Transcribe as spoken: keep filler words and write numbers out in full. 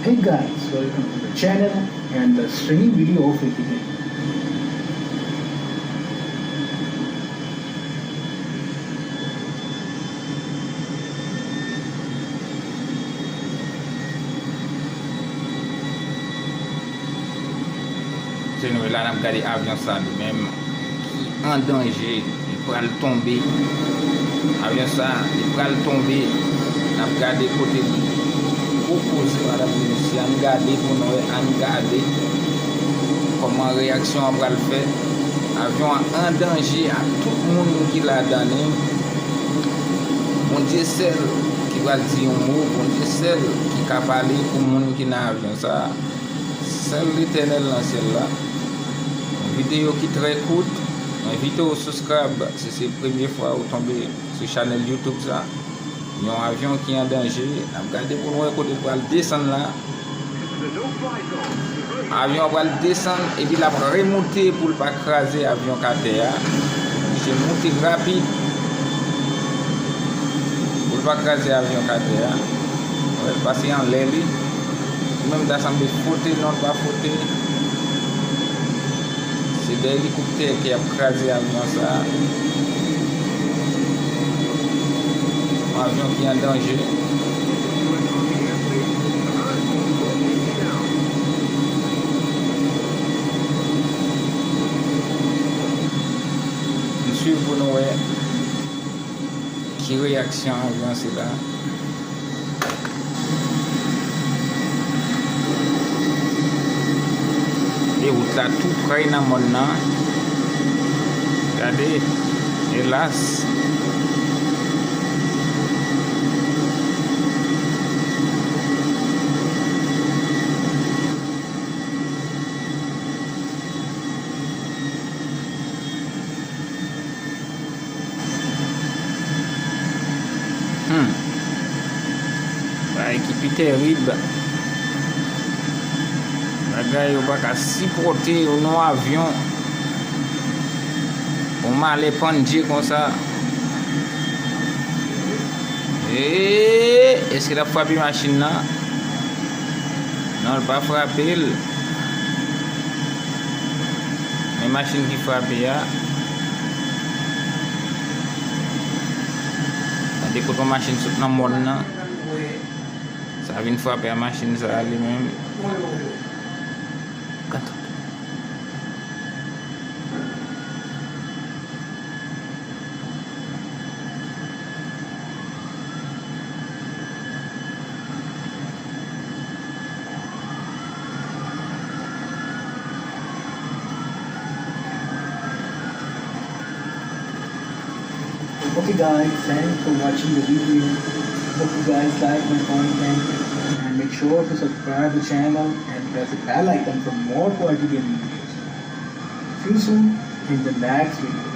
Hey guys, welcome to the channel and the streaming video of A P K. Se nou la n ap gade avyon sa li menm ki an danje, li pral tonbe. Avyon sa, li pral tonbe. N ap gade kote li. Gwo koze, medam e mesye, ann gade pou nou wè, ann gade kòman reyaksyon an pral fèt. Avyon an an danje ak tout moun ki ladan li. Bondye sèl ki pral di yon mo, Bondye sèl ki ka pale pou moun ki nan avyon sa. Sèl Letènèl nan syèl la. Yon videyo ki trè kout. Mwen envite w subscribe si se premye fwa ou tonbe sou chanèl YouTube sa. Yon avyon ki an danje. N ap gade pou n wè kote l pral desann la. Avyon an pral desann epi l ap remoute pou l pa kraze avyon k atè a. Misye moute rapid pou l pa kraze avyon k atè a. Wè, l pase anlè li. Li menm ta sanble fote, non, l pa fote. Se de elikoptè ki ap kraze avyon sa. Yon avyon ki an danje. N swiv pou nou wè ki reyaksyon avyon sila. E wout la tou pre nan mòn nan. Gade, elas. Hmm. Bagay ki pi terib. Bagay yo pa ka sipòte yo nan avyon. Yon malè pandye konsa. Eee, èske l ap frape machin nan? Non, l pa frape l. Men machin ki frape a. Gade kote yon machin sot nan mòn nan. Sa vin frape a machin sa a li menm. Okay guys, thanks for watching the video. Hope you guys like my content and make sure to subscribe the channel and press the bell icon for more quality gaming videos. See you soon in the next video.